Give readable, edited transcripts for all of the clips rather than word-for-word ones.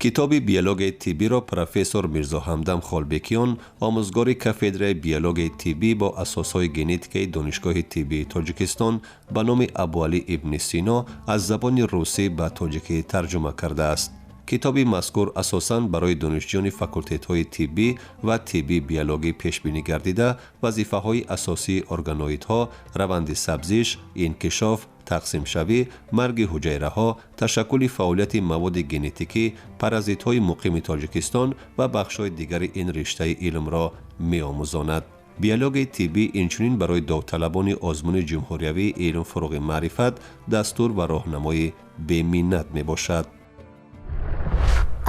Китоби биологияи тиббиро профессор Мирзо Ҳамдам Холбекиён, омӯзгори кафедраи биологияи тиббӣ бо асосҳои генетикаи Донишгоҳи тиббии Тоҷикистон ба номи Абуалӣ ибни Сино аз забони русӣ ба тоҷикӣ тарҷума кардааст. Китоби мазкур асосан барои донишҷӯёни факултетҳои тиббӣ ва тиббӣ биологӣ пешбинӣ гардида, вазифаҳои асосии органоидҳо, раванди сабзиш, инкишоф, тақсимшавӣ, марги ҳуҷайраҳо, ташаккули фаъолияти маводи генетикӣ, паразитҳои муқими Тоҷикистон ва бахшҳои дигари ин риштаи илмро меомӯзонад. Биологияи тиббӣ инчунин барои довталабони озмуни ҷумҳуриявии илм фуруғи маърифат дастур ва роҳнамои беминнат мебошад.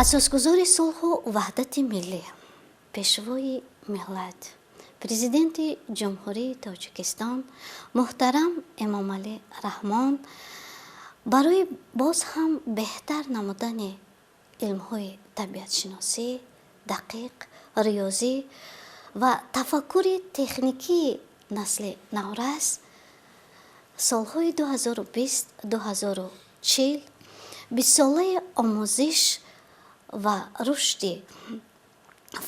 Асосгузори сулҳу ваҳдати миллӣ, Пешвои миллат, Президенти Ҷумҳурии Тоҷикистон муҳтарам Эмомалӣ Раҳмон барои боз ҳам беҳтар намудани илмҳои табиатшиносӣ, дақиқ, риёзӣ ва тафаккури техникии насли наврас солҳои 2020-2040 бистсолаи омӯзиш ва рушди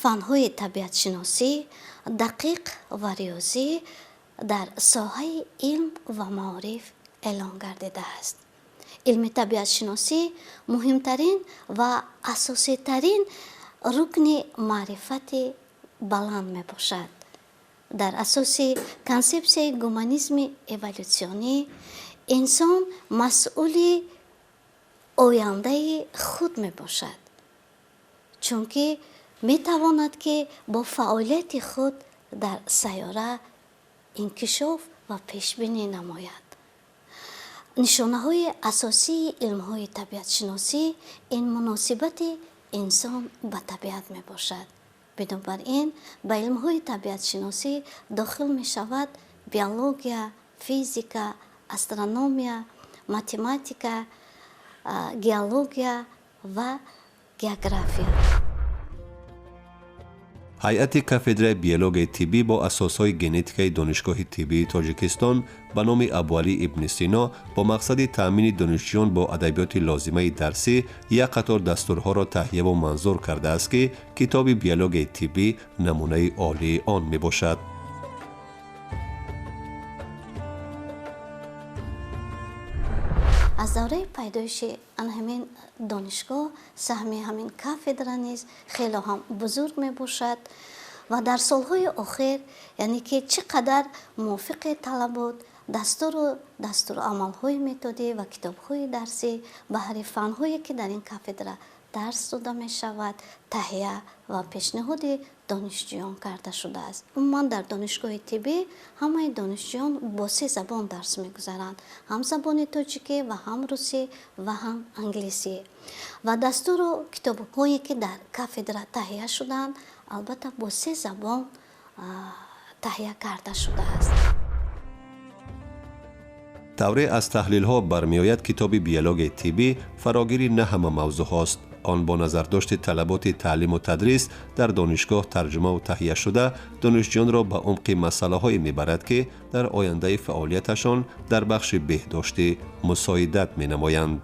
фанҳои табиатшиносӣ, дақиқ ва риёзӣ дар соҳаи илм ва маориф эълон гардидааст. Илми табиатшиносӣ муҳимтарин ва асоситарин рукни маърифати баланд мебошад. Дар асоси консепсияи гуманизми эволютсионӣ инсон масъули ояндаи худ мебошад, чунки метавонад, ки бо фаъолияти худ дар сайёра инкишоф ва пешбинӣ намояд. Нишонаҳои асосии илмҳои табиатшиносӣ ин муносибати инсон ба табиат мебошад. Бинобар ин ба илмҳои табиатшиносӣ дохил мешавад биология, физика, астрономия, математика, геология ва география. Ҳайати кафедраи биологияи тиббӣ бо асосҳои генетикаи Донишгоҳи тиббии Тоҷикистон ба номи Абуалӣ ибни Сино бо мақсади таъмини донишҷӯён бо адабиёти лозимаи дарсӣ як қатор дастурҳоро таҳияву манзур кардааст, ки китоби биологияи тиббӣ намунаи олии он мебошад. Аз давраи пайдоиши ана ҳамин донишгоҳ саҳми ҳамин кафедра низ хело ҳам бузург мебошад ва дар солҳои охир, яъне ки чӣ қадар мувофиқи талабот дастуру дастурамалҳои методӣ ва китобҳои дарсӣ баҳри фанҳое, ки дар ин кафедра дарс дода мешавад, таҳия ва пешниҳоди донишҷӯён карда шудааст. Умуман дар донишгоҳи тиббӣ ҳамаи донишҷӯён бо се забон дарс мегузаранд: ҳам забони тоҷикӣ ва ҳам русӣ ва ҳам англисӣ. Ва дастуру китобҳое, ки дар кафедра таҳия шудаанд, албатта бо се забон таҳия карда шудааст. Тавре аз таҳлилҳо бармеояд, китоби биологияи тиббӣ фарогири на ҳама мавзӯъҳост. Он бо назардошти талаботи таълиму тадрис дар донишгоҳ тарҷумаву таҳия шуда, донишҷӯёнро ба умқи масъалаҳое мебарад, ки дар ояндаи фаъолияташон дар бахши беҳдоштӣ мусоидат менамоянд.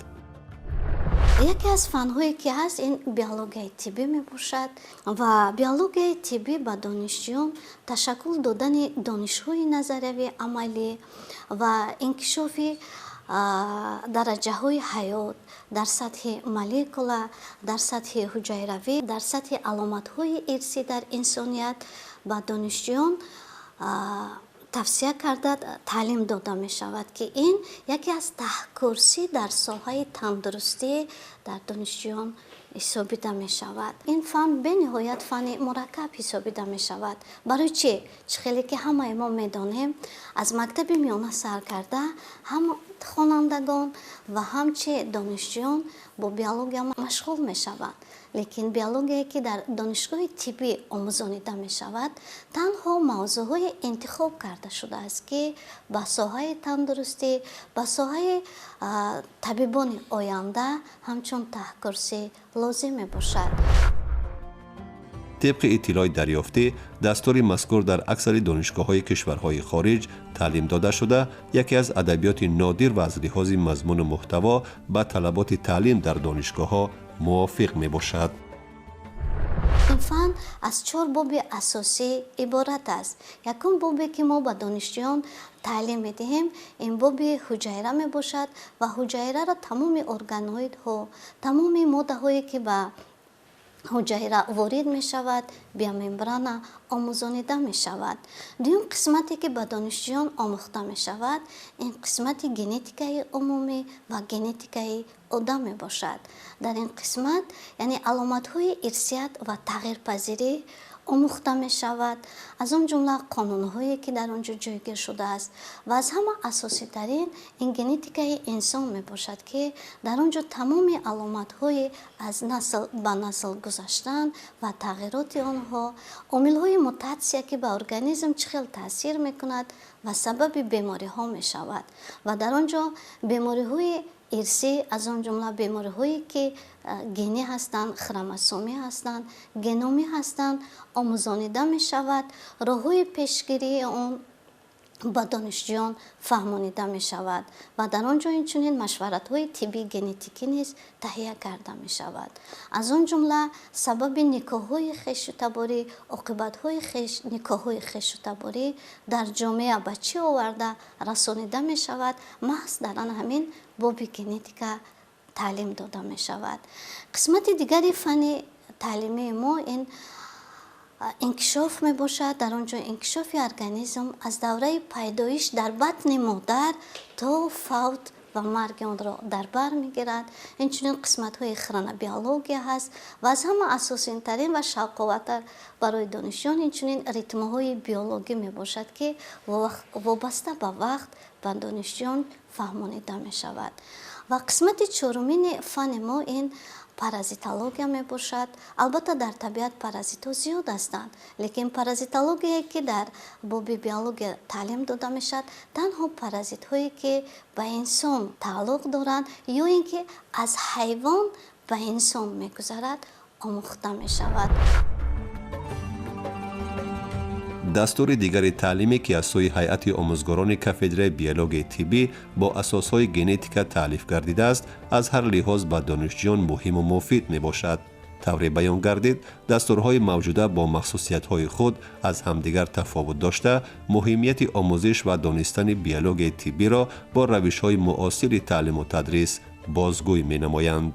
Яке аз фанҳое, ки ҳаст, ин биологияи тиббӣ мебошад ва биологияи тиббӣ ба донишҷӯён ташаккул додани донишҳои назариявӣ, амалӣ ва инкишофи дараҷаҳои ҳаёт дар сатҳи молекула, дар сатҳи ҳуҷайравӣ, дар сатҳи аломатҳои ирсӣ дар инсоният ба донишҷӯён тавсия карда таълим дода мешавад, ки ин яке аз таҳкурсӣ дар соҳаи тандурустӣ дар донишҷӯён ҳисобида мешавад. Ин фан бениҳоят фани мураккаб ҳисобида мешавад. Барои чӣ? Чӣ хеле ки ҳамаи мо медонем, аз мактаби миёна сар карда ҳам хонандагон ва ҳам чи донишҷӯён бо биология машғул мешаванд. Лекин биологияе, ки дар донишгоҳи тиббӣ омӯзонида мешавад, танҳо мавзӯъҳое интихоб карда шудааст, ки ба соҳаи тандурустӣ, ба соҳаи табибони оянда ҳамчун таҳкурсӣ лозим мебошад. Тибқи иттилои дарёфтӣ, дастури мазкур дар аксари донишгоҳҳои кишварҳои хориҷ таълим дода шуда, яке аз адабиёти нодир ва аз лиҳози мазмуну муҳтаво ба талаботи таълим дар донишгоҳҳо мувофиқ мебошад. Ин фан аз 4 боби асосӣ иборат аст. Якум бобе ки мо ба донишҷӯён таълим медиҳем, ин боби ҳуҷайра мебошад ва ҳуҷайраро тамоми органоидҳо, тамоми моддаҳое ки ба ҳуҷайра ворид мешавад, биомембрана омӯзонида мешавад. Дуюм қисмате ки ба донишҷӯён омӯхта мешавад, ин қисмати генетикаи умумӣ ва генетикаи одам мебошад. Дар ин қисмат, яъне аломатҳои ирсият ва тағйирпазирӣ омӯхта мешавад, аз он ҷумла қонунҳое ки дар он ҷо ҷойгир шудааст ва аз ҳама асоситарин ин генетикаи инсон мебошад, ки дар он ҷо тамоми аломатҳои аз насл ба насл гузаштан ва тағйироти онҳо, омилҳои мутатсия ки ба организм чӣ хел таъсир мекунад ва сабаби бемориҳо мешавад ва дар он ҷо бемориҳои ирсӣ, аз он ҷумла бемориҳое ки генӣ ҳастанд, хромосомӣ ҳастанд, геномӣ ҳастанд, омӯзонида мешавад. Роҳҳои пешгирии он ба донишҷӯён фаҳмонида мешавад ва дар он ҷо инчунин машваратҳои тиббии генетикӣ низ таҳия карда мешавад. Аз он ҷумла сабаби никоҳҳои хешутаборӣ, оқибатҳои никоҳҳои хешутаборӣ дар ҷомеа ба чӣ оварда расонида мешавад, маҳз дар ан ҳамин боби генетика таълим дода мешавад. Қисмати дигари фанни таълимии мо ин инкишоф мебошад. Дар он ҷо инкишофи организм аз давраи пайдоиш дар батни модар то фавт ва марги онро дар бар мегирад. Инчунин қисматҳои хронобиология ҳаст ва аз ҳама асосинтарин ва шавқовартар барои донишҷӯён инчунин ритмҳои биологӣ мебошад, ки вобаста ба вақт ба донишҷӯён фаҳмонида мешавад. Ва қисмати чорумини фани мо ин паразитология мебошад. Албатта дар табиат паразитҳо зиёд ҳастанд, лекин паразитологияе ки дар боби биология таълим дода мешавад, танҳо паразитҳое ки ба инсон тааллуқ доранд ё ин ки аз ҳайвон ба инсон мегузарад, омӯхта мешавад. Дастури дигари таълиме ки аз сӯи ҳайати омӯзгорони кафедраи биологияи тиббӣ бо асосҳои генетика таълиф гардидааст, аз ҳар лиҳоз ба донишҷӯён муҳиму муфид мебошад. Тавре баён гардид, дастурҳои мавҷуда бо махсусиятҳои худ аз ҳамдигар тафовут дошта, муҳимияти омӯзиш ва донистани биологияи тиббиро бо равишҳои муосири таълиму тадрис бозгӯй менамоянд.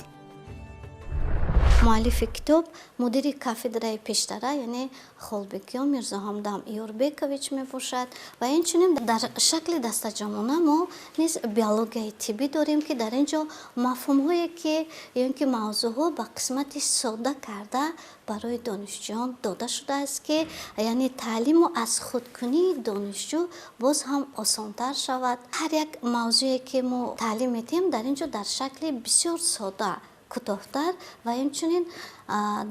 Муаллифи китоб мудири кафедраи пештара, яъне Холбекиён Мирзоҳамдам Юрбекович мебошад ва инчунин дар шакли дастаҷамъона мо низ биологияи тиббӣ дорем, ки дар ин ҷо мафҳумҳое ки ё ин ки мавзӯъҳо ба қисмати сода карда барои донишҷӯён дода шудааст, ки яъне таълиму аз худкунии донишҷӯ боз ҳам осонтар шавад. Ҳар як мавзӯе ки мо таълим медиҳем дар ин ҷо дар шакли бисёр сода, кӯтоҳтар ва инчунин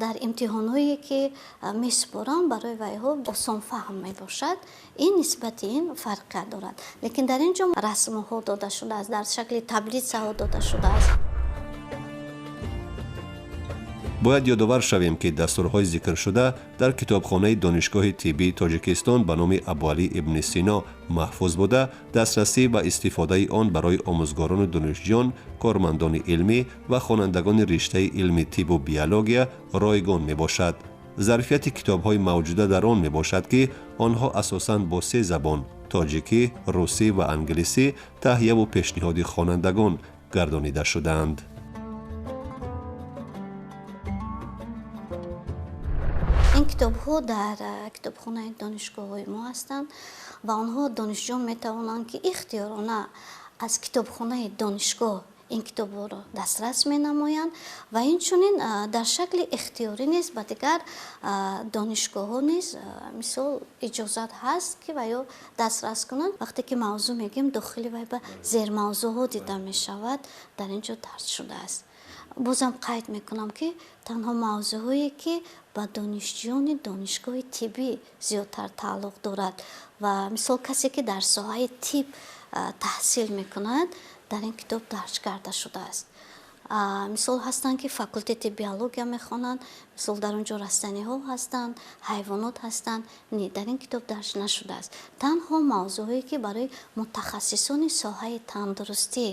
дар имтиҳонҳое ки месупорам барои вайҳо осонфаҳм мебошад. Ин нисбати ин фарқият дорад, лекин дар ин ҷо расмҳо дода шудааст, дар шакли таблитсаҳо дода шудааст. Бояд ёдовар шавем, ки дастурҳои зикршуда дар китобхонаи Донишгоҳи тиббии Тоҷикистон ба номи Абуалӣ ибни Сино маҳфуз буда, дастрасӣ ва истифодаи он барои омӯзгорону донишҷӯён, кормандони илмӣ ва хонандагони риштаи илми тиббу биология ройгон мебошад. Зарфияти китобҳои мавҷуда дар он мебошад, ки онҳо асосан бо се забон тоҷикӣ, русӣ ва англисӣ таҳияву пешниҳоди хонандагон гардонида шудаанд. Ин китобҳо дар китобхонаи донишгоҳҳои мо ҳастанд ва онҳо донишҷӯён метавонанд, ки ихтиёрона аз китобхонаи донишгоҳ ин китобҳоро дастрас менамоянд ва инчунин дар шакли ихтиёрӣ низ ба дигар донишгоҳҳо низ мисол иҷозат ҳаст, ки ва ё дастрас кунанд. Вақте ки мавзӯъ мегӯем, дохили вай ба зермавзӯъҳо дида мешавад, дар ин ҷо дарҷ шудааст. Бозам қайд мекунам, ки танҳо мавзӯъҳое ки ба донишҷӯёни донишгоҳи тиббӣ зиёдтар тааллуқ дорад ва мисол касе ки дар соҳаи тиб таҳсил мекунад, дар ин китоб дарҷ карда шудааст. Мисол ҳастанд, ки факултети биология мехонанд, мисол дар он ҷо растаниҳо ҳастанд, ҳайвонот ҳастанд. Не, дар ин китоб дарҷ нашудааст. Танҳо мавзӯъҳое ки барои мутахассисони соҳаи тандурустӣ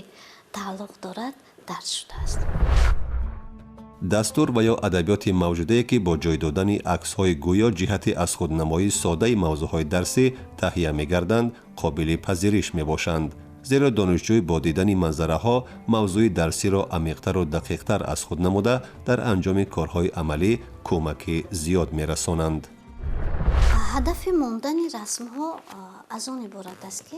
тааллуқ дорад, дарҷ шудааст. Дастур ва ё адабиёти мавҷудае, ки бо ҷой додани аксҳои гӯё ҷиҳати аз худнамоии содаи мавзӯъҳои дарсӣ таҳия мегарданд, қобили пазириш мебошанд. Зеро донишҷӯй бо дидани манзараҳо мавзӯи дарсиро амиқтару дақиқтар аз худ намуда, дар анҷоми корҳои амалӣ кӯмаки зиёд мерасонанд. Ҳадафи мондани расмҳо аз он иборат аст, ки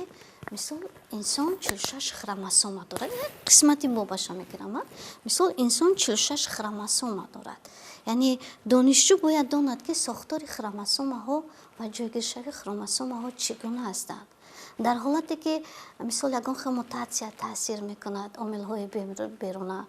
мисол инсон 46 хромосома дорад. Як қисмати бобаша мегирам. Мисол инсон 46 хромосома дорад. Яъне донишҷӯ бояд донад, ки сохтори хромосомаҳо ва ҷойгиршавии хромосомаҳо чӣ гуна ҳастанд. Дар ҳолате ки мисол ягон хел мутатсия таъсир мекунад, омилҳои беруна,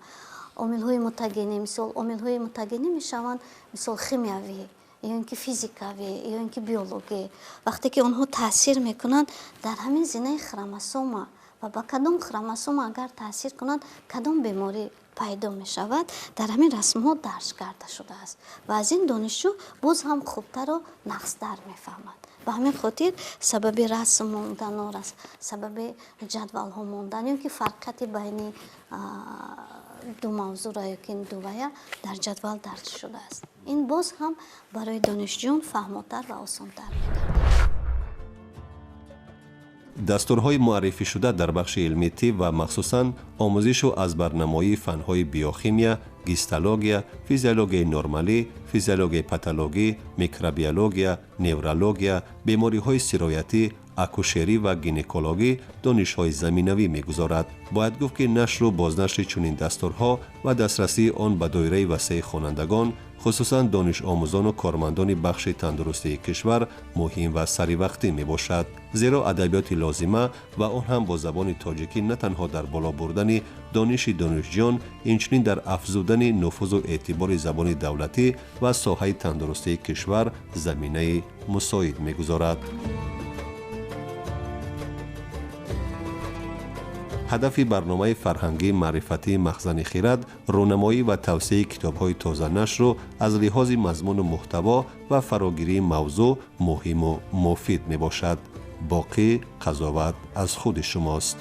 омилҳои мутагенӣ, мисол омилҳои мутагенӣ мешаванд, мисол химиявӣ ё ин ки физикавӣ, ё ин ки биологӣ, вақте ки онҳо таъсир мекунанд дар ҳамин зинаи хромосома ва ба кадом хромосома агар таъсир кунанд, кадом беморӣ пайдо мешавад, дар ҳамин расмҳо дарҷ карда шудааст ва аз ин донишҷӯ боз ҳам хубтару нағзтар мефаҳмад. Ба ҳамин хотир сабаби расм мондану сабаби ҷадвалҳо мондан ё ки фарқияти байни ду мавзӯъра ё ки ду вая дар ҷадвал дарҷ шудааст. Ин боз ҳам барои донишҷӯён фаҳмотар ва осонтар мегардад. Дастурҳои муаррифишуда дар бахши илмии тиб ва махсусан омӯзишу аз барнамоии фанҳои биохимия, гистология, физиологияи нормалӣ, физиологияи патологӣ, микробиология, неврология, бемориҳои сироятӣ, акушерӣ ва гинекологӣ донишҳои заминавӣ мегузорад. Бояд гуфт, ки нашру бознашри чунин дастурҳо ва дастрасии он ба доираи васеи хонандагон, хусусан донишомӯзону кормандони бахши тандурустии кишвар, муҳим ва саривақтӣ мебошад. Зеро адабиёти лозима ва он ҳам бо забони тоҷикӣ на танҳо дар боло бурдани дониши донишҷӯён, инчунин дар афзудани нуфузу эътибори забони давлатӣ ва соҳаи тандурустии кишвар заминаи мусоид мегузорад. Ҳадафи барномаи фарҳангии маърифатии Махзани хирад рӯнамоӣ ва тавсияи китобҳои тозанашру аз лиҳози мазмуну муҳтаво ва фарогирии мавзӯъ муҳиму муфид мебошад. Боқӣ қазоват аз худи шумост.